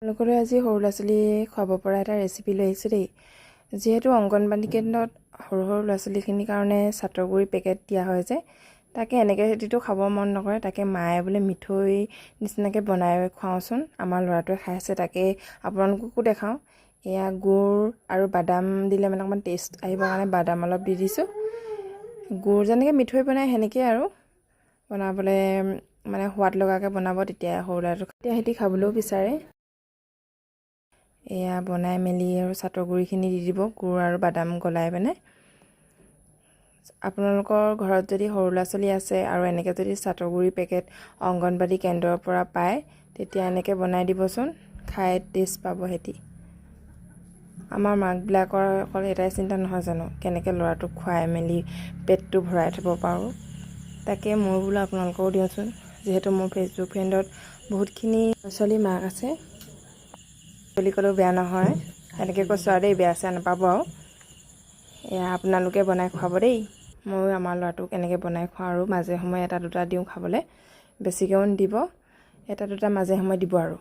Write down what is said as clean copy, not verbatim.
আপোনালোকলৈ আজি সৰু ল'ৰা ছোৱালীয়ে খুৱাব পৰা এটা ৰেচিপি লৈ আহিছোঁ দেই। যিহেতু অংগনবাড়ী কেন্দ্ৰত সৰু সৰু ল'ৰা ছোৱালীখিনিৰ কাৰণে চাটৰগুড়ি পেকেট দিয়া হয় যে, তাকে এনেকৈ সিহঁতিতো খাব মন নকৰে। তাকে মায়ে বোলে মিঠৈ নিচিনাকৈ বনাই খুৱাওঁচোন, আমাৰ ল'ৰাটোৱে খাই আছে, তাকে আপোনালোককো দেখাওঁ। এয়া গুৰ আৰু বাদাম দিলে মানে অকণমান টেষ্ট আহিবৰ কাৰণে বাদাম অলপ দি দিছোঁ। গুৰ যেনেকৈ মিঠৈ বনায় সেনেকৈয়ে আৰু বনাবলৈ মানে সোৱাদ লগাকৈ বনাব, তেতিয়া সৰু ল'ৰাটো তেতিয়া সিহঁতি খাবলৈও বিচাৰে। এয়া বনাই মেলি আৰু চাটৰ গুড়িখিনি দি দিব, গুৰ আৰু বাদাম গলাই পিনে। আপোনালোকৰ ঘৰত যদি সৰু ল'ৰা ছোৱালী আছে আৰু এনেকৈ যদি চাটৰ গুড়ি পেকেট অংগনবাড়ী কেন্দ্ৰৰ পৰা পায়, তেতিয়া এনেকৈ বনাই দিবচোন, খাই টেষ্ট পাব সিহঁতি। আমাৰ মাকবিলাকৰ অকল এটাই চিন্তা নহয় জানো, কেনেকৈ ল'ৰাটোক খুৱাই মেলি পেটটো ভৰাই থ'ব পাৰোঁ। তাকে মই বোলো আপোনালোকৰো দিওঁচোন, যিহেতু মোৰ ফেচবুক ফ্ৰেণ্ডত বহুতখিনি ল'ৰা ছোৱালীৰ মাক আছে বুলি ক'লেও বেয়া নহয়। এনেকৈ কৈছোঁ আৰু দেই, বেয়া চেয়া নাপাব। আৰু এয়া আপোনালোকে বনাই খুৱাব দেই। ময়ো আমাৰ ল'ৰাটোক এনেকৈ বনাই খুৱাওঁ আৰু মাজে সময়ে এটা দুটা দিওঁ খাবলৈ। বেছিকৈও নিদিব, এটা দুটা মাজে সময়ে দিব আৰু।